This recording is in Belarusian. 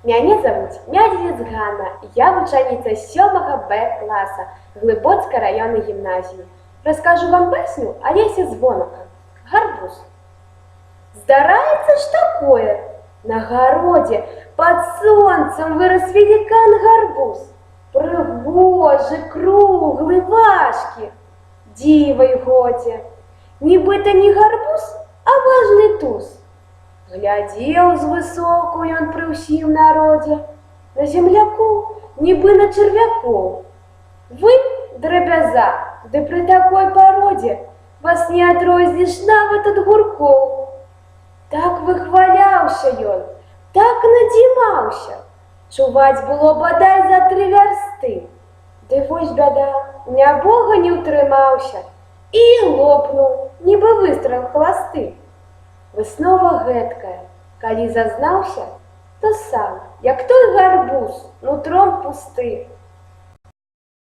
Мяне завуць Мядзелец Ганна, я вучаніца 7 Б класа Глыбоцкай раённай гімназіі. Раскажу вам басню Алеся Звонка «Гарбуз». Здараецца ж такое. На гародзе пад сонцам вырас велікан гарбуз. Прыгожы, круглы, важкі. Дзіва й годзе. Нібыта не гарбуз, а важны туз. Глядзеў звысоку ён пры ўсім народзе на землякоў, нібы на чарвякоў. Вы драбяза, ды пры такой пародзе вас не адрозніш нават ад гуркоў. Так выхваляўся ён, так надзімаўся, чуваць было бадай за 3 вярсты. Ды вось бяда, нябога не ўтрымаўся і лопнуў, нібы выстрал халасты. Выснова гэткая: калі зазнаўся, то сам, як той гарбуз, нутром пусты.